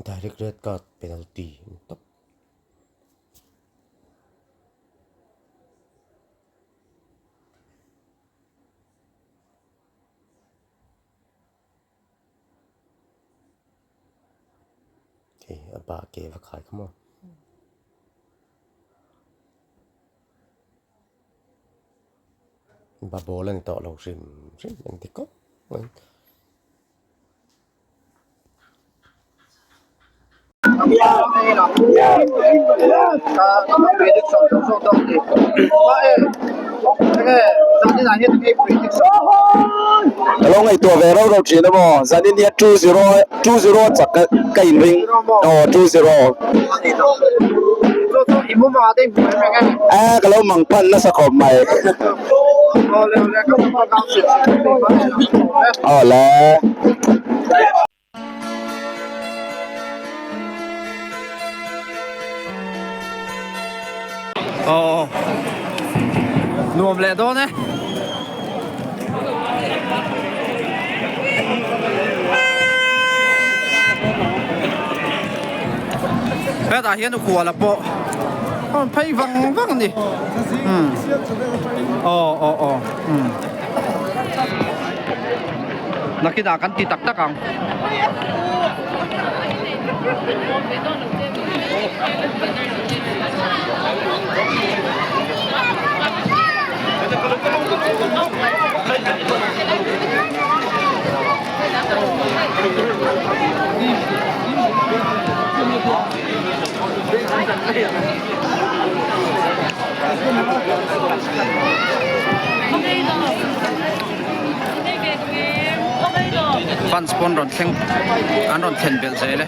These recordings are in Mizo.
Direct red card penalty ni tawp. Hei a ba ke va khai kha maw. Ba ball a ni tawh lo hrim hrim engti kawng pawhin. Ka lo ngaihtuah ve rauh rauh thin a maw? Zanin hian 2-0 2-0 chak ka ka inring aw 2-0 A ka lo mang phan nasa khawp mai Aw le. Aw nuam leh dawn e. Hetah hian huala pawh a rawn phei vang vang a ni. Umm aw aw aw umm. Nakinah kan ti tak tak ang. Fans pawn rawn thleng an rawn thlen belh zel e.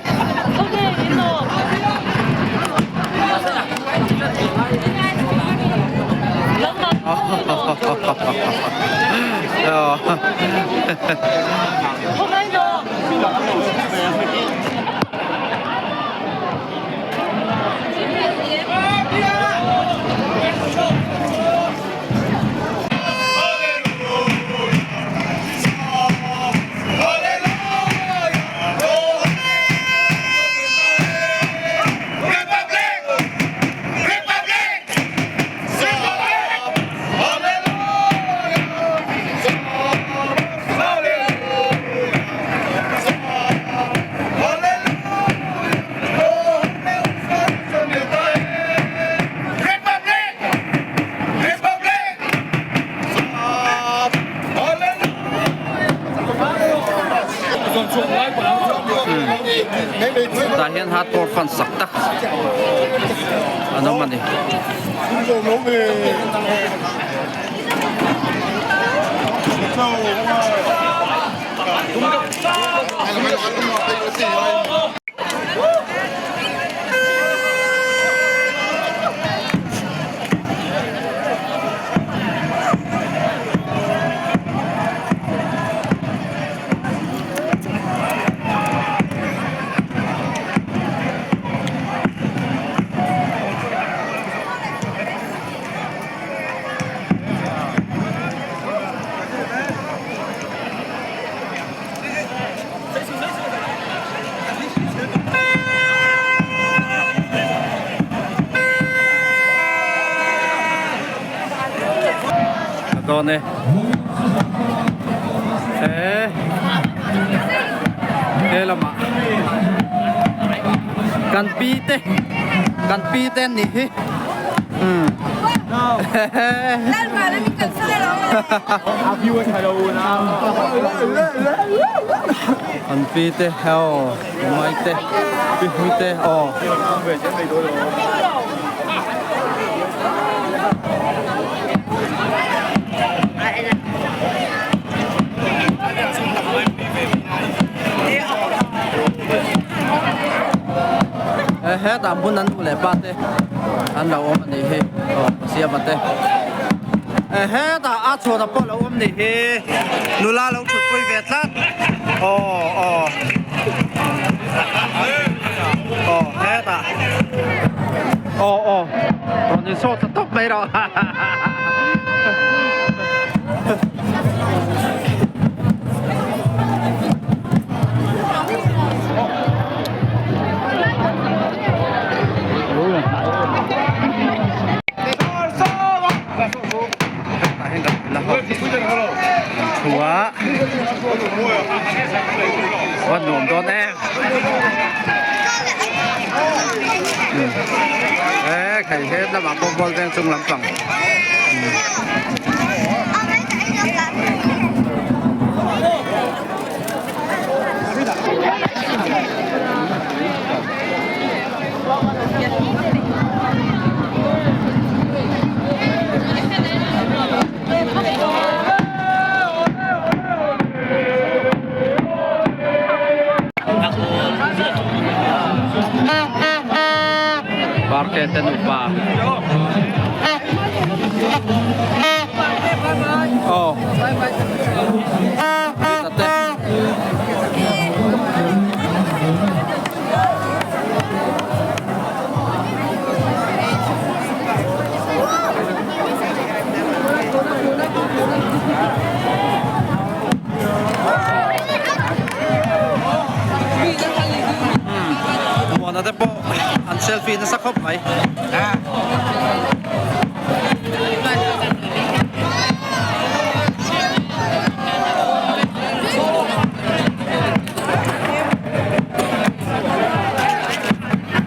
Tah hian hardcore fans chak tak an awm a ni. Dawn e he he lamah kan pi te kan pi te an nih hi umm An pi te aw mai te pi hui te aw. Hetah hmun an duh leh pa te an lo awm a nih hi aw siama te hetah a chhuat pawh a lo awm nih hi nula lo thutpui ve tlat aw aw aw hetah aw aw rawn insawt ta tawp mai rawh hahaha. A nuam dawn em. E khai he lamah pawh ball veng chung lampang. Parte te nupa. Oh. Muana te pawh an selfie nasa khawp mai.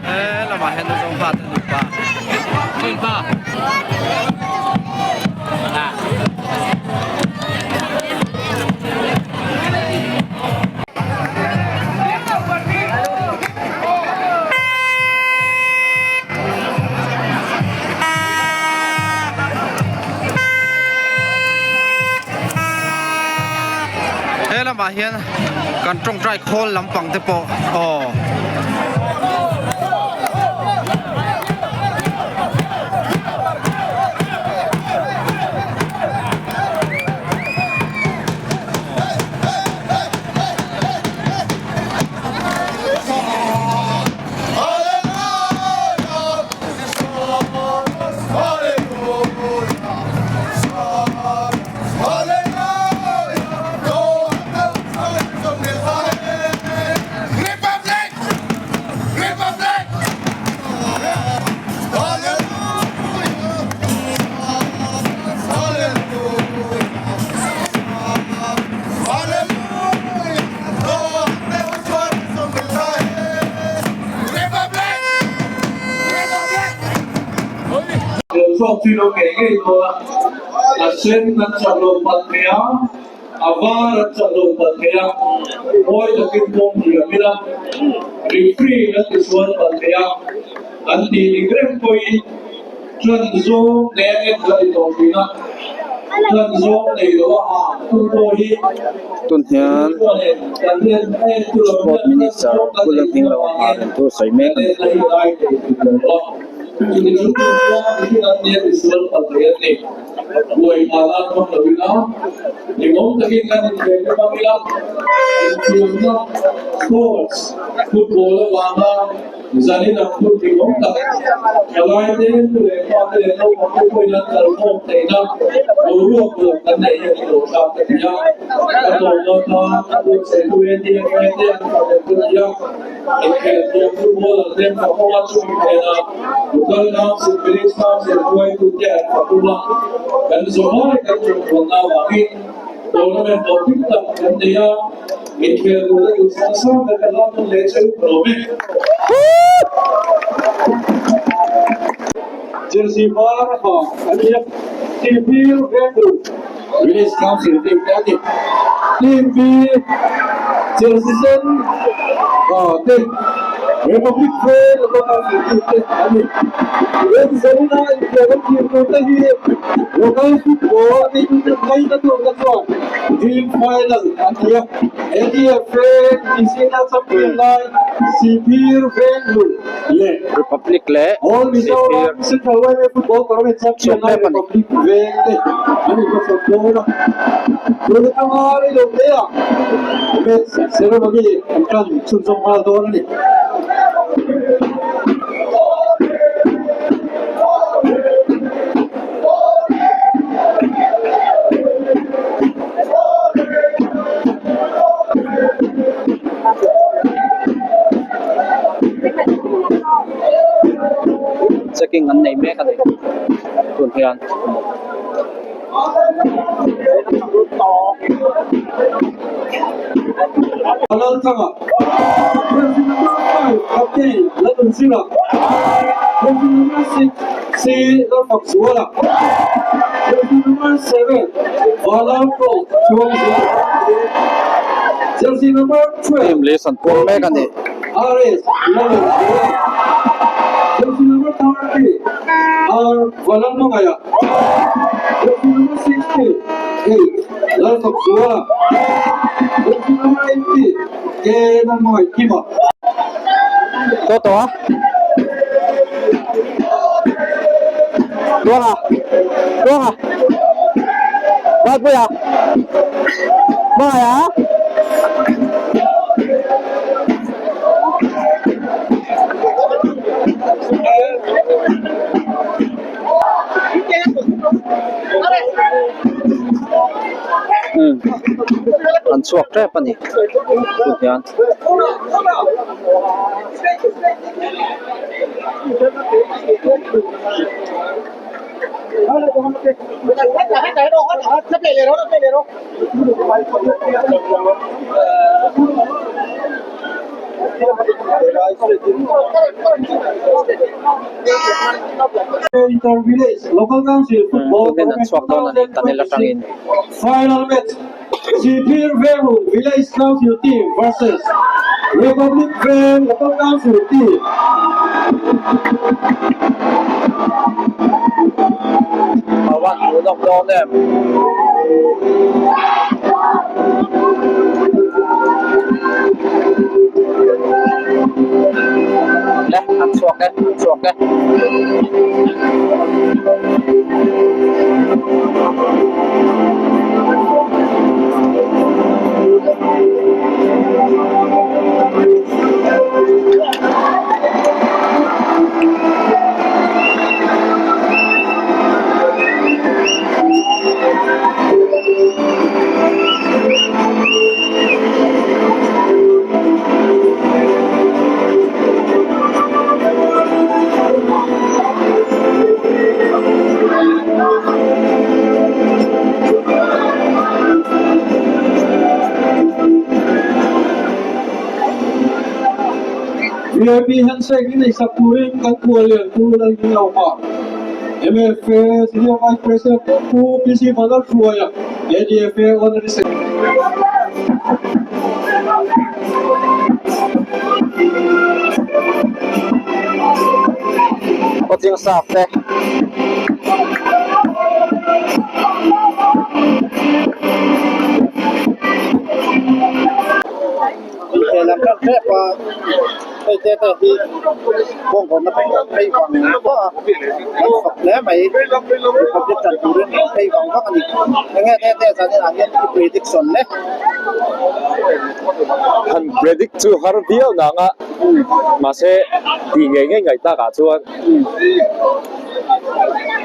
He lamah hian Zawng pa te nupa He lamah hian kan tawngtai khawl lampang te pawh aw. A sen an chak lo palh thei a, a var an chak lo palh thei a, mawi takin pawm thiam ila, referee an ti sual palh thei a, an tih dik reng pawhin ṭan zawng nei a en la ti tawh thin a, ṭan zawng nei lo a ha tu pawh hi Tun hian Sport Minister Pu Lalhminglo a thu sawi mek a ni. Inkhel thiam football an lem ta ho a, chumi hnena local council, village council hruaitute an fak um a, kan zawhai kan chawmchhuahna avangin tournament hlawhtling tak kan nei a, inkhel turte duh sang sang ber kan la nawn leh cheu ka lawm e. Jersey var ha an ni a, team hlir veng Village Council team te a ni. Team B Jersey sen ha te Republic Veng Local Council team te an ni. Remzarina infiam an thlir tur te hi Local Football ngaina tur te chuan Dream Final an ni a. ADF Veng Divisional Champion lai Sihphir Veng Hlun leh Republic leh All Mizoram Sihphir Central YMA Football Tournament Champion Chhawk lai mek a ni. Republic Veng te an inhmachhawn dawn a. Tun atanga rei lo hle ah match ceremony an tan chhunzawm nghal dawn a ni. Checking an nei mek a ni tun hian. Lalthanga, Jersey number 5 Captain Lalnunzira, Jersey number 6 C Lalfakzuala, Jersey number 7 Vanlalko Chuangzuala, Jersey number 12 Team list an puang mek a ni. RS Lalnunzuala, Jersey number 30 R Vanlalhmangaia, Jersey number 60 H Lalfakzuala, Jersey number 80 K Lalhmangaihkima. Tawh tawh a. Tluanga. Tluanga. Valpuia. Hmangaih a. An chhuak tep a ni tun hian. Inter Village Local Council Football Tunin an chhuak dawn a ni tunnel atangin. Final match Sihphir Venglung Village Council team versus Republic Veng Local Council team. A van hmuh nawk dawn em? Le an chhuak e an chhuak e. VIP handshake in ei sak turin kan khuallian Pu Lalngilawma, MFA Senior Vice President Pu PC Vanlalhruaia, ADFA Honorary Secretary. Coaching staff te. Inkhel an ran hrep a, hei te te hi bawngkawn atang phei vang vang a, an fak hle mai, Republic tan turin an phei vang vang a ni. Enge te te zanin ah hian i prediction le? Han predict chu har viau nang a, mahse tih ngei ngei ngaih tak ah chuan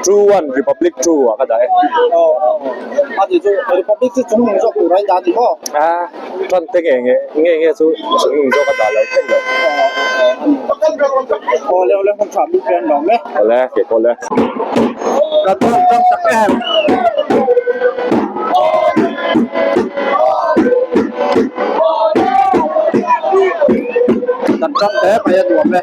2-1 Republic 2 ah ka dah e. Aw aw aw, a ni chu Republic chu chungnung zawk tur a in dah a ni maw? A, tan te nge nge nge nge chu chungnung zawk a dah lo theih lo. Aw leo leo hmun tha min pian lo me. Awle, ke pawh le. Kan tan tam tak em. Kan tan hle mai a nuam e.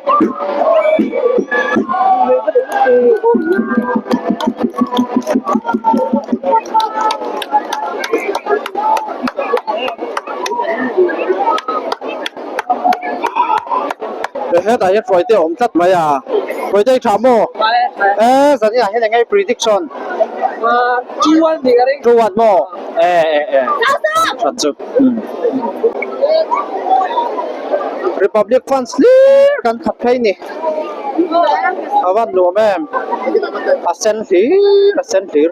Hetah hian Hruaite a awm tlat mai a, Hruaite i tha maw? E zan inah hian eng nge i prediction? 2-1 maw? E e e that chu Republic fans hlir kan khat phei ni a van nuam em a sen hlir a sen hlir.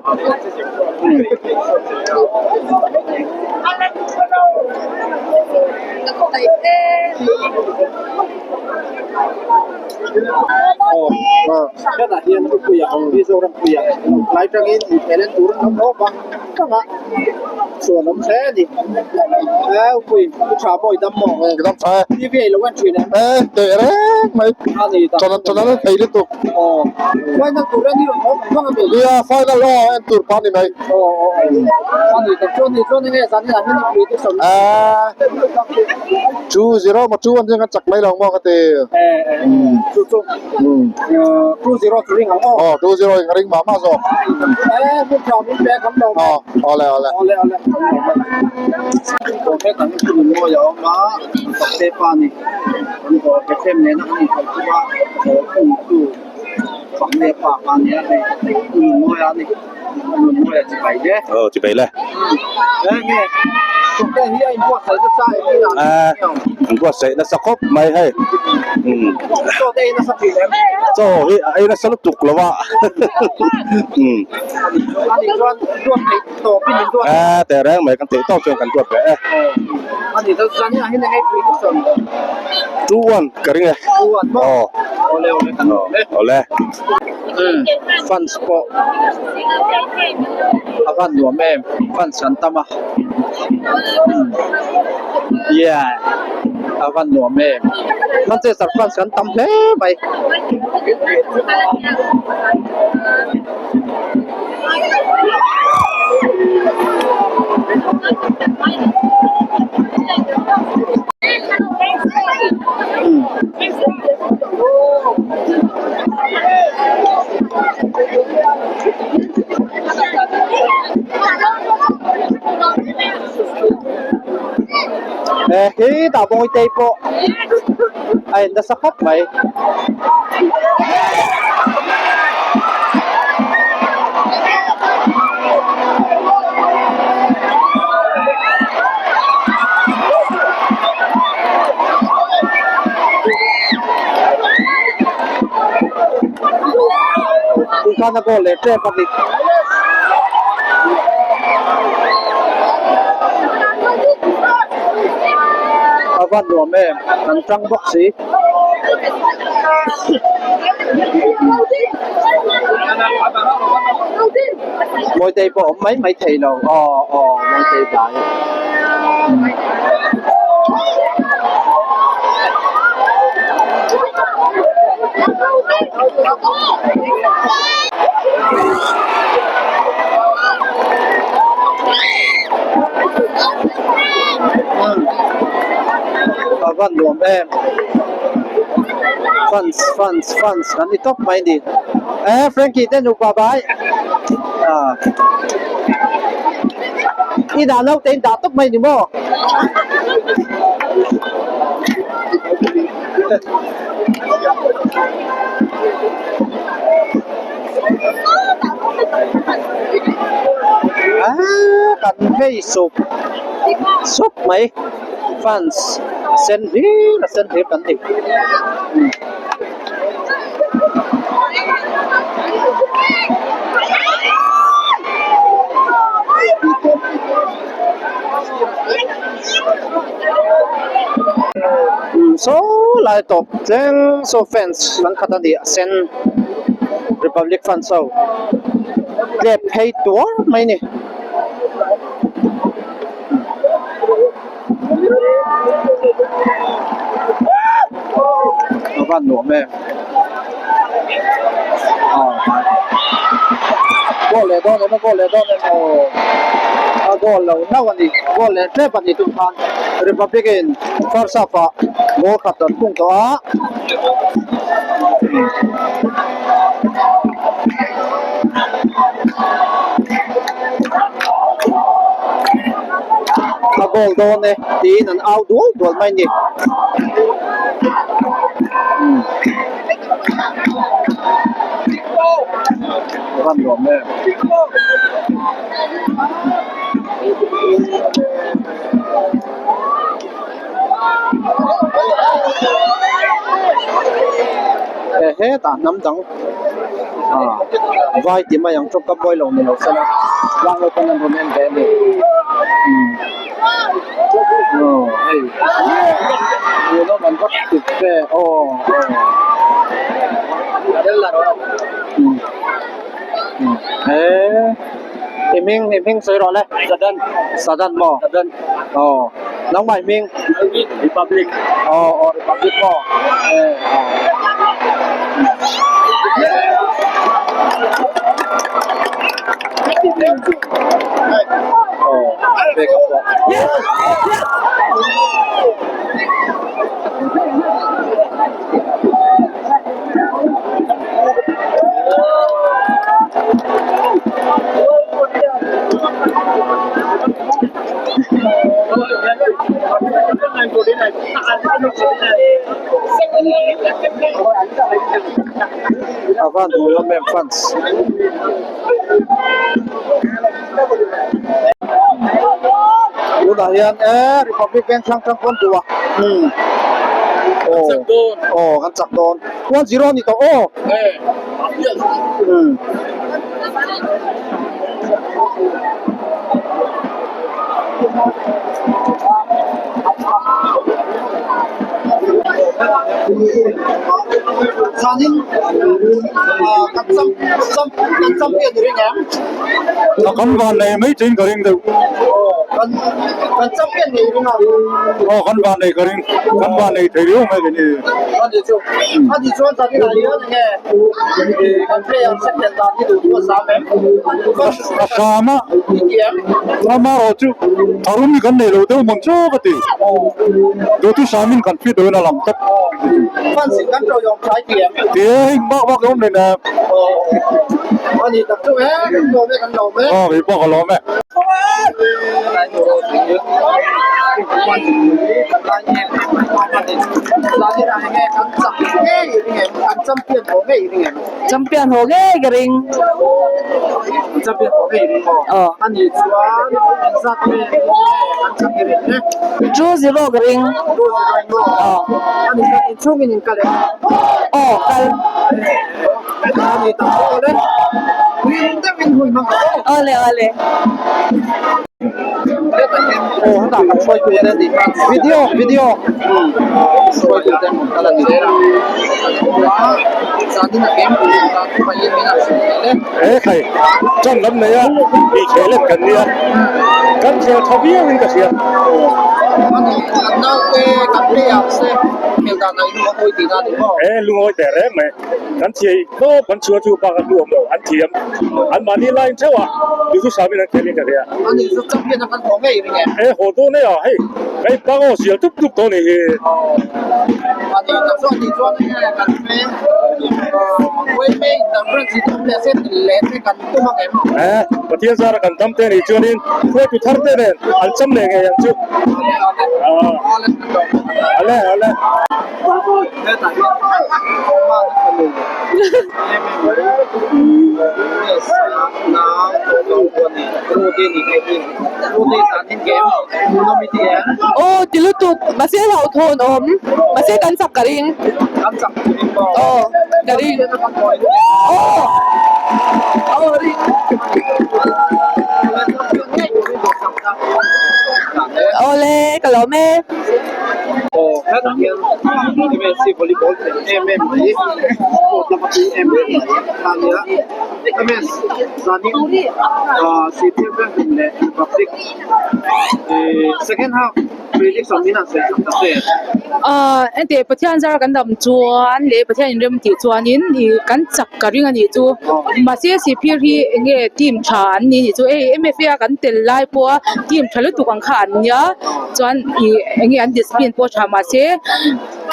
Hetah hian Puipuia Mizoram Puia tlai tangin inkhel en tur an awm awp a kangah chuan awm hle a ni. Pui i tha maw i dam maw? TV a i lo en thin em? Teh reng. reng mai chana chana na thei lutuk nia final aw en tur kha ani mai ah 2-0 maw 2-1 hian kan chak mai lo ang maw ka ti aw 2-0 in ka ring mah mah zawk aw awle awle. Aw chibai le a an buatsaih nasa khawp mai hei umm chaw hi a ei nasa lutuk lo a umm a teh reng mai kan theih tawk chuan kan duat ve e 2-1 ka ring e aw awle. Fans pawh a van nuam em fans an tam a yeah a van nuam em Manchester fans kan tam hle mai. He tah Mawitei pawh a en nasa khawp mai. Tun khan a goal leh tep a ni. A va nuam em kan tang bawk si. Mawitei pawh a awm mai mai thei lo aw aw Mawitei bai. A van nuam em fans fans fans kan ni tawp mai a ni e Frankie te nupa bai ah i dah naute in dah tawp mai a ni maw. Aaa kan vei sup sup mai fans sen hlir a sen hlir kan ni. Saw lai tawp thleng saw fans an khat a ni a sen republic fans ho tlep phei tuar mai a ni. A van nuam em goal leh dawn em a goal leh dawn em aw a goal lo hlauh a ni goal leh tlep a ni tum khan Republic in first half ah goal khat an khung tawh a. A goal dawn e tiin an au dual dual mai a ni. A van nuam em. He hetah hnam dang ah vai ti mai ang chu ka buai lo ni lo sela tlang ho pawn an rawn en ve a ni umm aw hei hmuhnawm an va tuk ve aw aw umm umm he i hming i hming sawi rawh le sadan sadan maw sadan aw. Nangmah i hming? Republic. Aw aw Republic maw? Eh aw. Aw pek a pawh. A van duh lam em fans. Tunah hian e Republic Bank hrang hrang pawn duh a umm aw aw kan chak dawn 1-0 a ni tawh aw umm. Zanin kan cham cham kan champion i ring em? A kan van nei mai chein ka ring deuh. Aw kan kan champion nei i ring a? Aw kan van nei ka ring kan van nei thei riau mai ka ni. Ani chu ani chuan zanin ah hian enge kan player second dan hi duh chu a sam em? A sam a amaherawh chu tharum hi kan nei lo deuh mawn chu ka ti. Duhthusam in kan fit dawn a lang tawp. Ti e hei bak bak awm nen a. Aw kei pawh ka lawm e. Champion haw ngei ka ring. Champion haw ngei ring maw? Aw. Ani chuan engzat nge an chak i rin le? 2-0 ka ring. 2-0 in maw? Aw. Ani chuan inchhungin in kal em? Aw kal. Ani tak chu awle. Hlim deuhin hun hmang ang aw. Awle awle. Aw hetah kan hruaitu te a ni video video hruaitu te hmun kal a ni zanin a game tur tan thup a in min a hrilh leh le. He khai chan lam nei a tih chhe lem kan nia kan chhiar tha viau in ka hria. Ani kan naute kan player se khel dan ah in lungawi tihna a ni maw? He lungawi teh reng mai. Kan thiai tawp kan chhuah chu bak a hlu awm lo, an thiam. An mahni line theuh a, duhthusam in an khel in ka hria. Ani chu champion a kan haw ngei ring em? E haw dawn e a, hei ka in bang aw sial tup tup tawh ni hi. Ani tak chuan ni chuan enge kan veng yma interference hi awm leh se tel leh te kan tum ang em? E Pathian zara kan dam te nih chuanin hruaitu thar te nen an cham leh ngei ang chu. Ale ale ale. Aw ti lutuk mahse hlauhthawn awm mahse kan chak ka ring aw ka ring aw aw ring awle ka lawm e. Aw hetah hian MSc volleyball thei em em mai sport lama tui em em mai a nia MS zanin ah Sihphir Bank leh Republic eh second half prediction min han sawi chak ta che. Ah heti Pathian zar kan dam chuan leh Pathian inrem tih chuanin ih kan chak ka ring a nih chu mahse Sihphir hi eng nge team tha an ni nih chu hei M_F_A a kan tel lai pawha team tha lutuk ang kha an nia. Chuan ih eng nge an discipline pawh tha mahse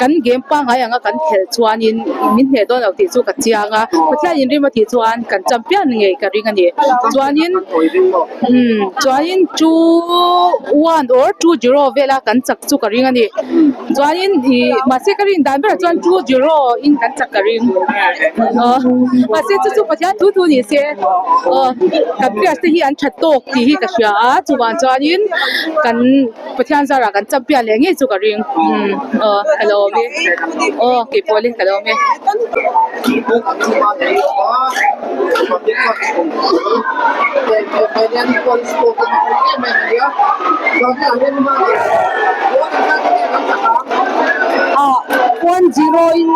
kan game pangngai anga kan khelh chuanin min hneh dawn lo tih chu ka chiang a, Pathian inrim a tih chuan kan champion ngei ka ring a ni. Chuanin umm chuanin two one or two zero vela kan chak chu ka ring a ni. Chuanin ih mahse ka rin dan berah chuan 2-0 in kan chak ka ring aw mahse chu chu Pathian thu thu ni se aw kan players te hi an tha tawk tih hi ka hria a chuvang chuanin kan Pathian zarah kan champion leh ngei chu ka ring umm aw ka lo awm e aw keipawh le ka lo awm e. 1-0 in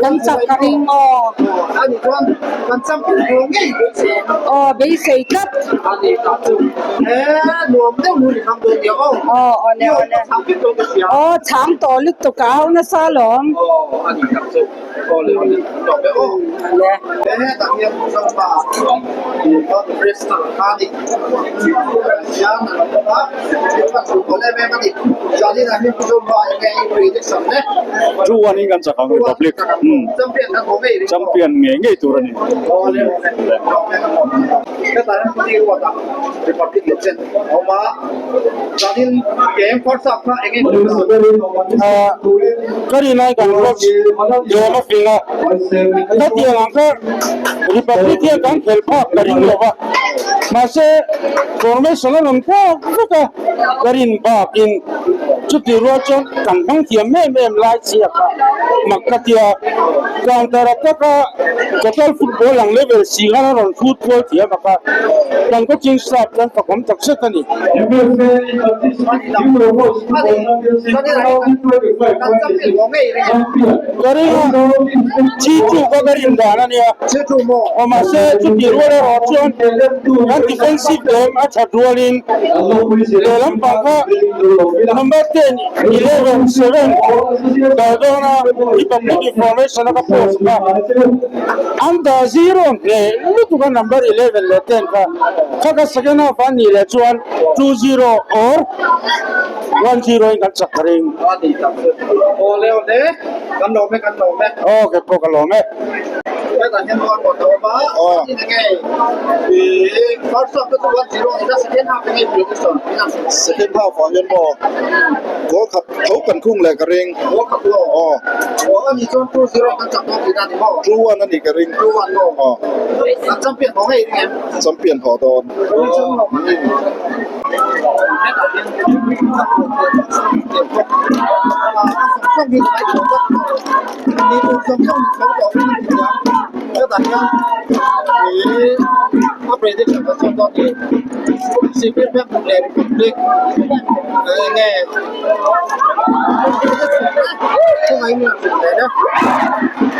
kan chak ka ring aw. Aw beisei tlat. Aw awle awle. Aw chhang tawh lutuk a au nasa alawm. 2-1 in kan chak ang Republic champion ngei ngei tur a ni. Ka rin ai kan coach Jawm a fing a, khatiang ang kha Republic hian kan khelh phak ka ring lo va, mahse formation a rawn phak vek a, ka rin bakin chutih rual chuan kan hmang thiam em em lai chhia kha mak ka tia, counter attack a total football ang level si khan a rawn hrut kual thiam a kha, kan coaching staff chuan fakawm tak zet a ni. Ka ring a, chi chu ka ka rin dan a nia. Aw mahse chutih rual erawh chuan kan defensive game a that rualin lehlam pang kha number 10, 11, 7 kal dawn a Republic information a ka post kha under zero hneh lutuk a number 11 leh 10 kha kha ka second half a nih leh chuan 2-0 or 1-0 in kan chak ka ring. Aw kei pawh ka lawm e. Second half ah hian maw goal khat tho kan khung leh ka ring. Aw. 2-1 a nih ka ring. Aw. Champion haw dawn.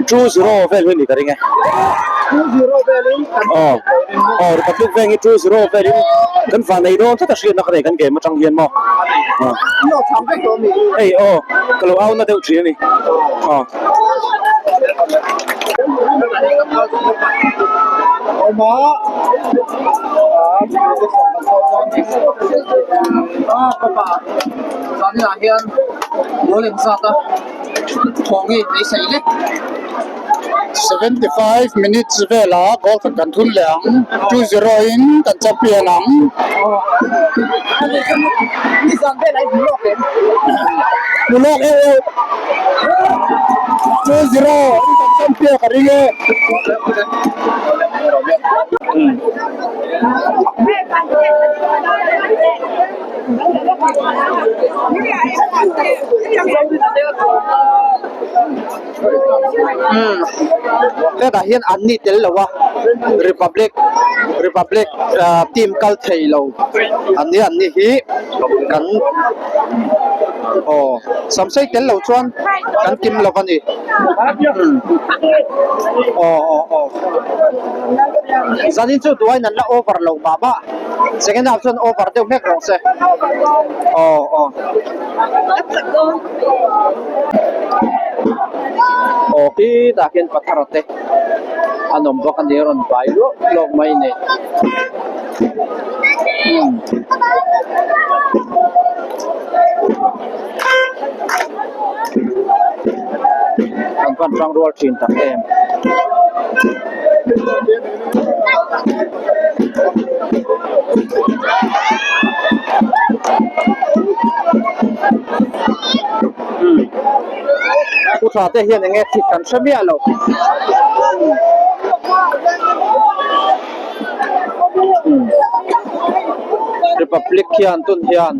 2-0 vel hi ni ka ring e. Aw aw Republic Bank hi 2-0 velin kan van nei dawn tlat a hriatna ka nei kan game atang hian maw. Hei aw ka lo au na deuh thin a ni. Aw. 75 minutes velah goal khat kan thun leh ang 2-0 in kan champion ang. Hmu lawk eh eh 2-0 in kan champion ka ring e. Umm hetah hian an ni tel lo a republic republic ah team kal thei lo an ni an ni hi kan aw samsei tel lo chuan kan kim lo a ni umm aw aw aw zanin chu duain an la over lo mah mah second half chuan over deuh hlek rawh se aw aw. Aw khitah khian pathar te an awm bawk a ni a rawn vai luah luah mai a ni umm. Kan van hrang rual thin tak em. Pu tha te hian enge thik kan hre miah lo. Republic hian tun hian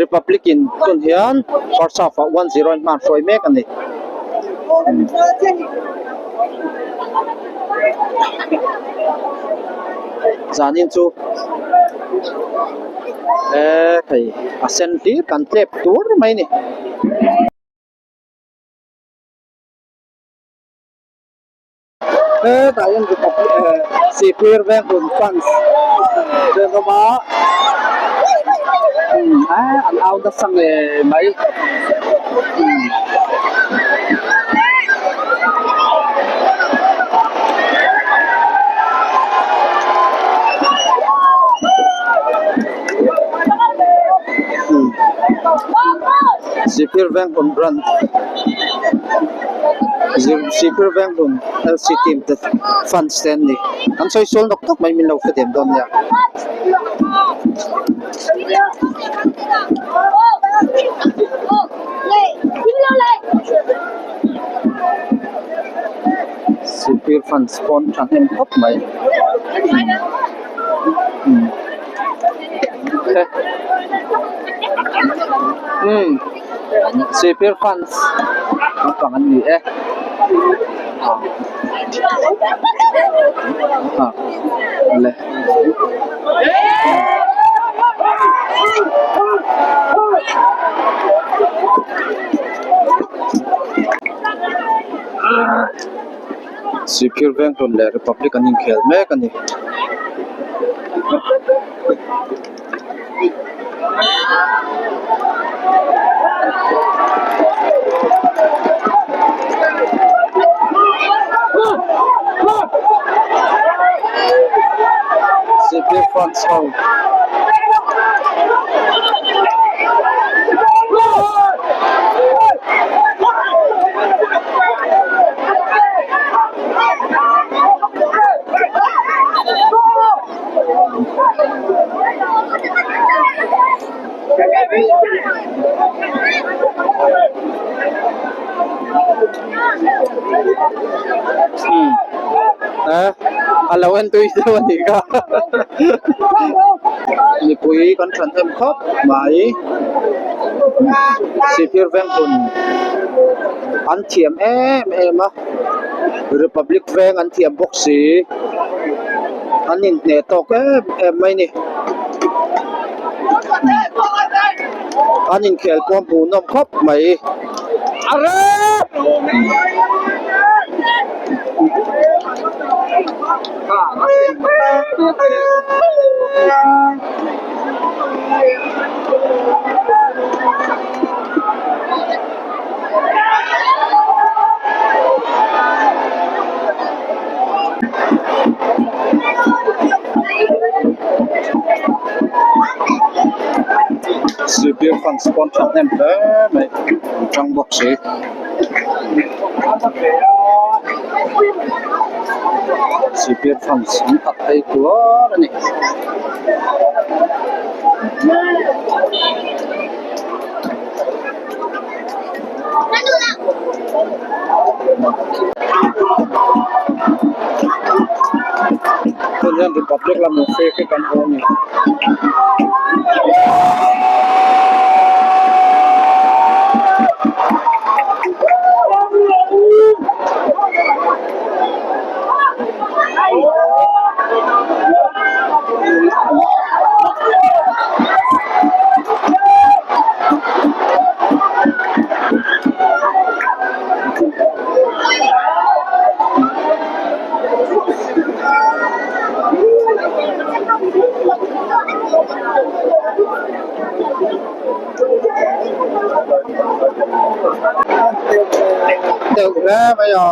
Republic in tun hian first half ah 1-0 in hman hruai mek a ni. Zanin chu eee hei a sen hlir kan tlep tur mai a ni. Hetah hian Republic eh Sihphir Venghmun fans te an awm a umm an au nasa ngei mai umm. Sihphir Venghmun branch Sihphir Venghmun LC team te fans te an ni an sawi sual nawk nawk mai min lo hre diam dawn nia. Sihphir fans pawn thahnem khawp mai. Umm Sihphir fans naupang an ni e ah awle. Sihphir Venghlun leh Republic an inkhel mek a ni. Sihphir fans ho. A lo en tui deuh a nih kha mipui kan thahnem khawp mai Sihphir Venghmun an thiam em em a Republic Veng an thiam bawk si an inhneh tawk em em mai a ni an inkhel pawh hmuhnawm khawp mai Sihphir fans pawn thahnem hle mai an tang bawk si. Sihphir fans an tak phei kual a ni. Tun hian Republic lamah free kick an hmu a ni. Teuh hle mai a.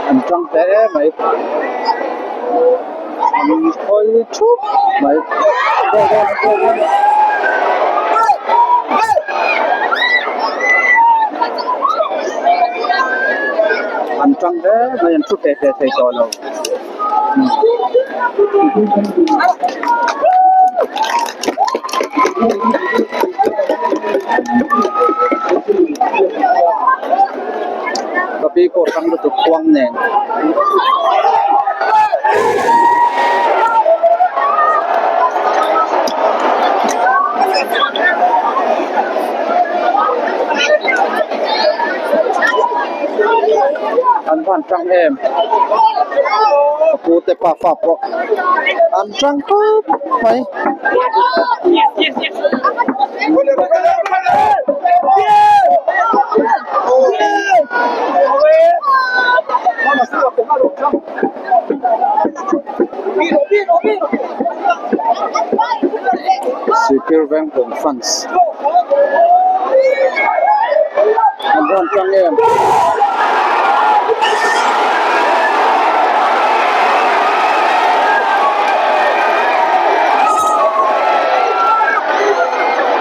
An tang hle mai an hawi thup. mai goal dawn goal dawn. An tang hle mai an thu hle hle thei tawh lo. Ka pi pawh hrang lutuk khuang nen. An van tang em ka pu te pa fa pawh an tang khawp mai. Sihphir Vengpung fans an rawn tang em.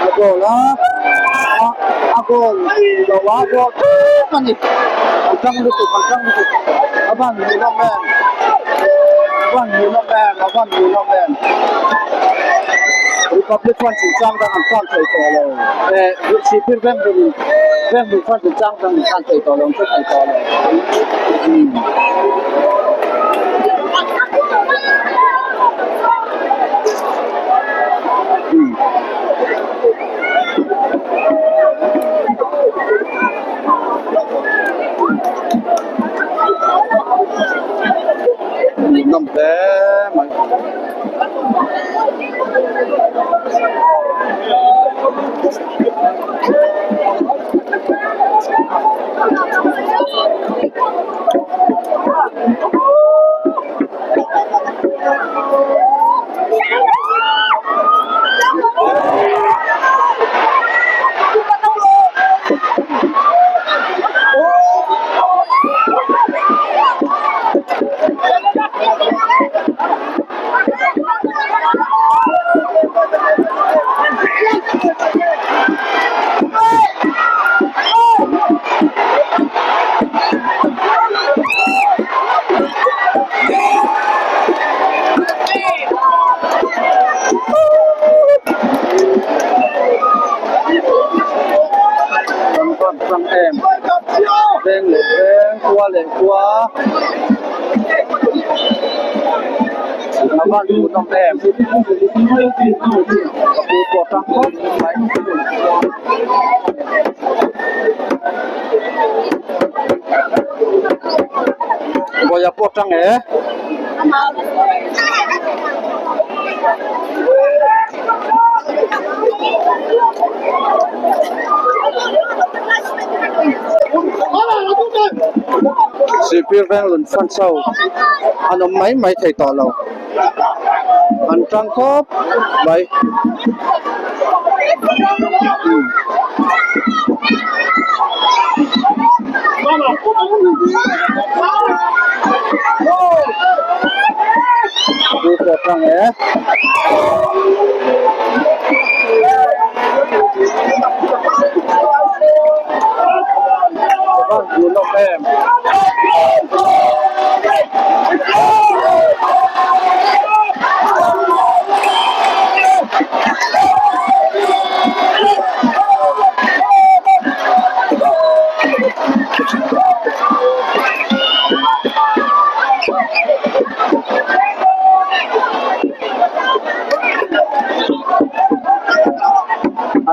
A goal a a goal lo a goal ṭep a ni an ṭang lutuk an ṭang lutuk a van hmuhnawm em a van hmuhnawm em a van hmuhnawm em Republic chuan chungchang dang an khan thei tawh lo eh Sihphir veng hlun veng hlun chuan chungchang dang an khan thei tawh lo an hre thei tawh lo umm. Hmuhnawm hle mai. Kan van hrang em veng leh veng khua leh khua a van hmuhnawm em ka pu pawh hrang khawp mai. Bawia pawh tang e. Sihphir veng lun fan chho an awm mai mai thei tawh lo an tang khawp mai.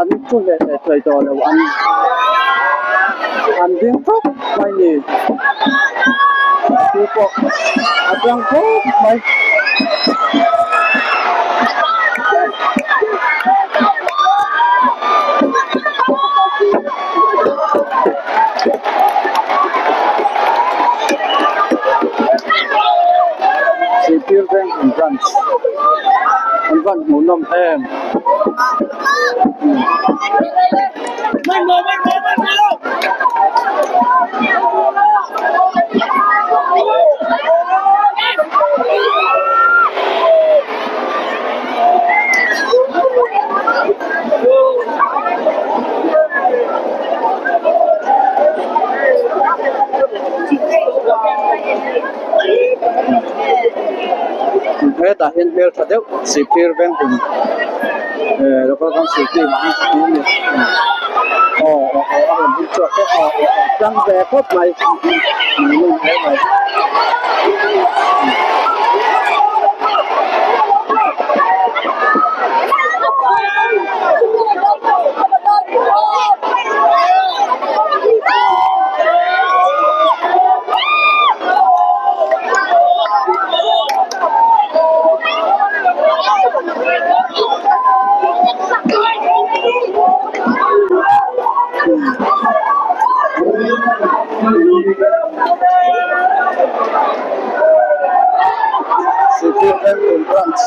An thu hle hle thei tawh lo an an ding khawp mai ni chu pawh a tang khawp mai. Sihphir veng an branch an van hmuhnawm em. Hetah hian hmel tha deuh sihphir veng hlun eh local council team ah hian ka hmu a ni aw aw aw a rawn ding chhuak tawh a aw aw tlang ve khawp mai hmuhnawm hle mai. Sihphir Venghlun Branch.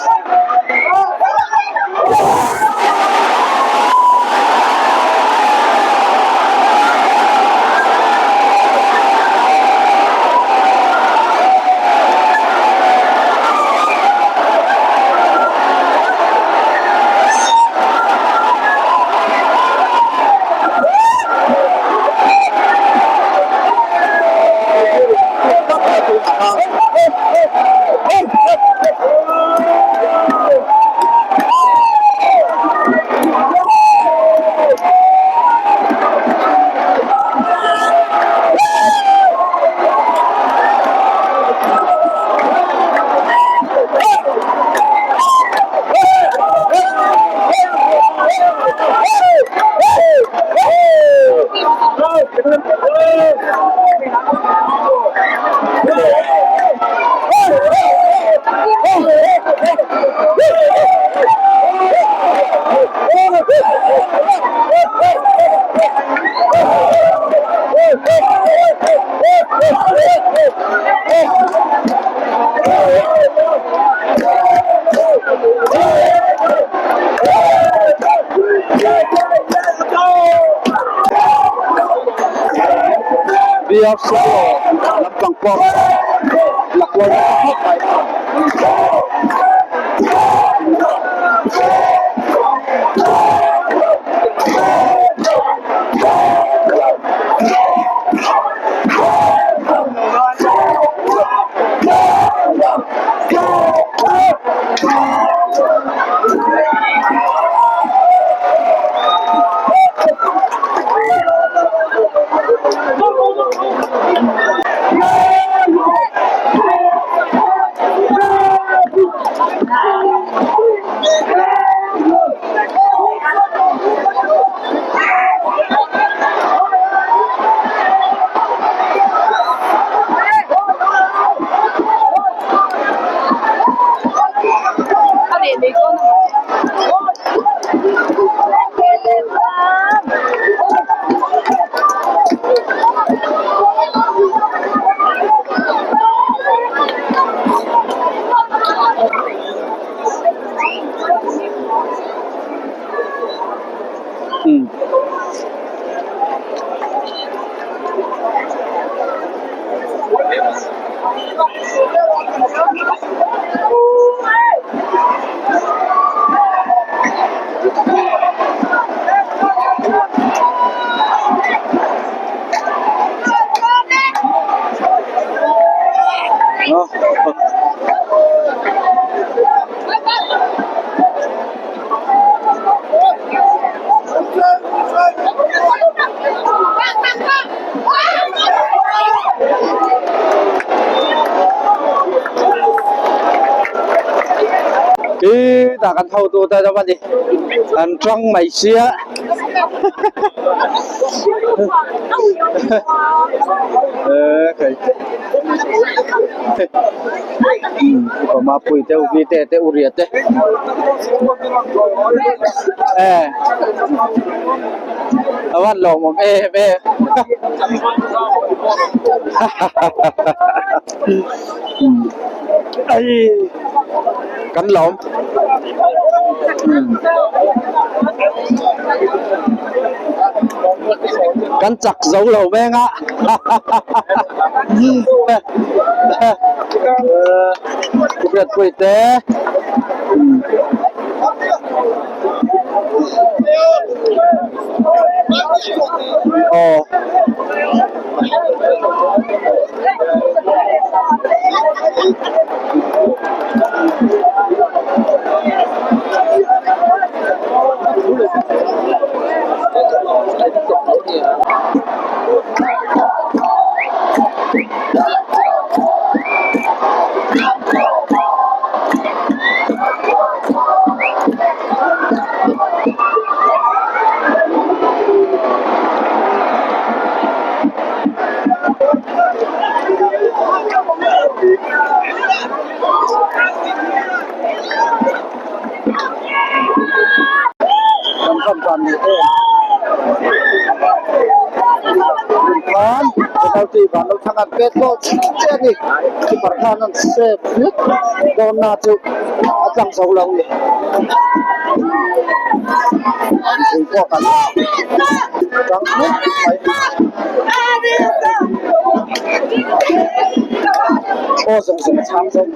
Biak Solo lampang pawh laklawh nasa khawp mai. Khi tah kan hotu te chu a ni an tang mai sia mapui te u vite te u ria te e a van lawmawm em em ai kan lawm kan chak zo lo veng a Riatpui te aw. Kan van van ni em khan penalty van lo thlang an pet hlawh che a ni keeper khan an save hlut dawn na chu a tlang zo lo ni mipui pawh kan tang hlut mai. Aw zawng zawng a chhang zawk.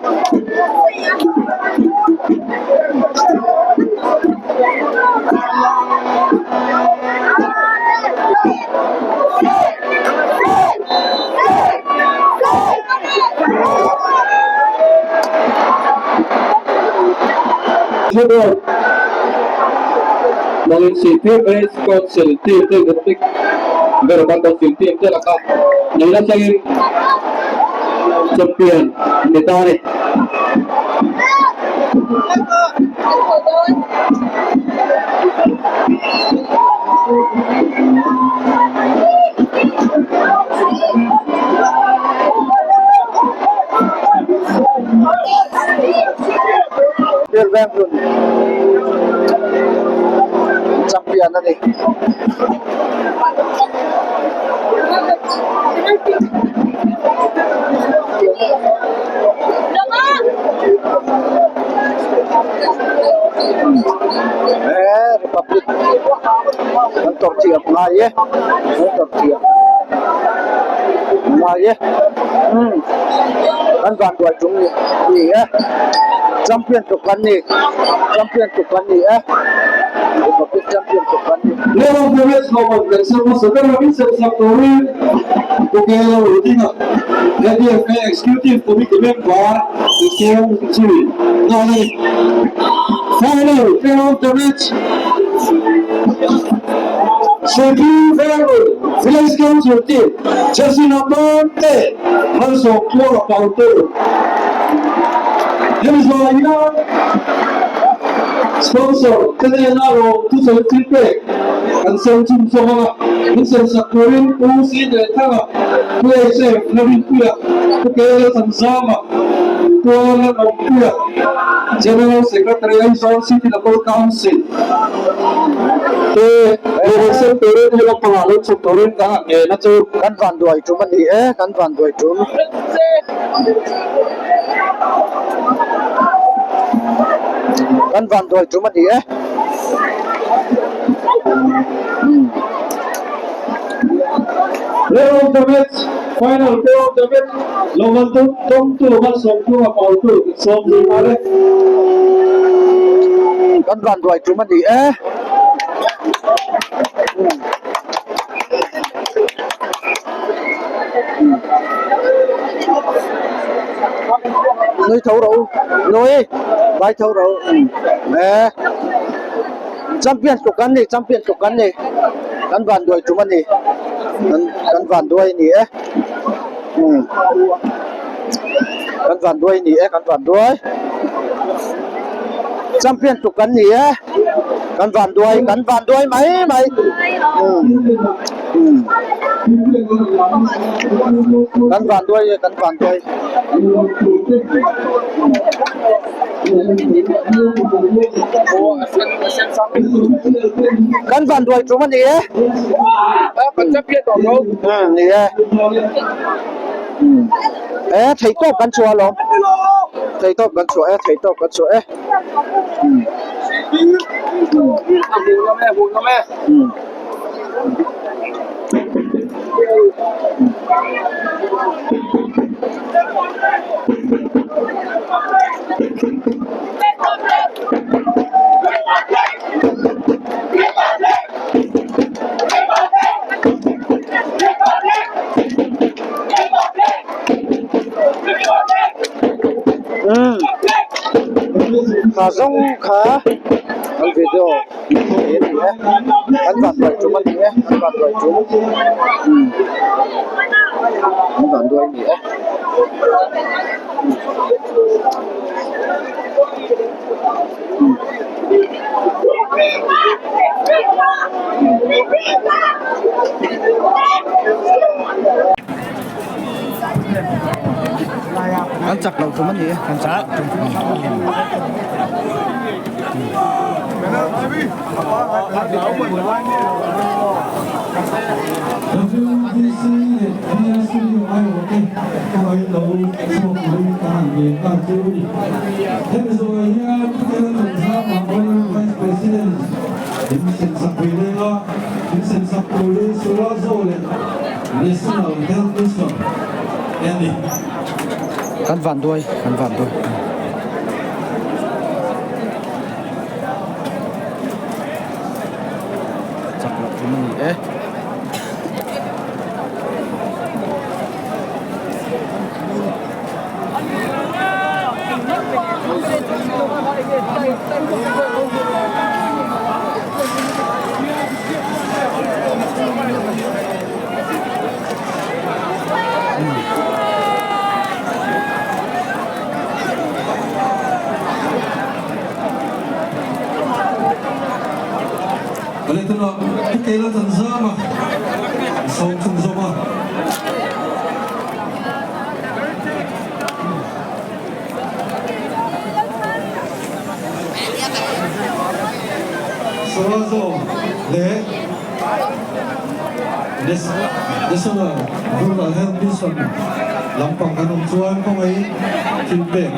Football Mangin Sihphir Village Council team te District Beraban Council team te laka neihna thlengin champion ni ta a ni. Birvenglun champion a ni. He Republic an tawrh thiam ngai e an tawrh thiam ngai e umm an van buai tum ni ni e champion tuk an ni champion tuk an ni e Republic champion tuk an ni. Leo Perez Lawman kan sem hmasa ber a min sem sak turin Pu Kelo Rudinga, ADFA Executive Committee member Sawm Chui nghal a ni. Final player of the match Seki Verun Village Council team jersey number 10 Malsawm Tluanga Pautu. Hemi zawh hian sponsor te hnena rawng thusawi thil pek kan sem chhun chawm anga min sem sak turin Pu Si Leh Thanga, Pu HF Lalrinpuia, Pu KL Thanzama, Pu Alan Awmpuia, General Secretary Aizawl City Local Council te rawn sem turin he lampangah lo chhuk turin ka han ngen a chu. Kan vanduai tum a ni e, kan vanduai tum. Kan vanduai tum a ni e. Player of the match, final player of the match, Loman Tum Tawngtu Malsawmthunga Pautu kan sawm zui nghal e. Kan vanduai tum a ni e. Nui tho rawh u nui vai tho rawh u e champion tluk an ni champion tluk an ni kan van duai tum a ni kan kan van duai a ni e umm kan van duai a ni e kan van duai champion tluk an ni e kan van duai kan van duai mai mai umm. Kan van duai e kan van duai. Kan van duai tum a ni e. Ni e. E thei tawp kan chhuah alawm. Thei tawp kan chhuah e thei tawp kan chhuah e. Kha zawng kha an video thei a ni e an van duai tum a ni e an van duai tum umm an van duai a ni e. Kan chak loh tum a ni e kan chak loh tum. Kan van duai kan van duai. Chak loh tum a ni e. National Rural Health Mission lampang kan awm chuan kawngaiin thil pek.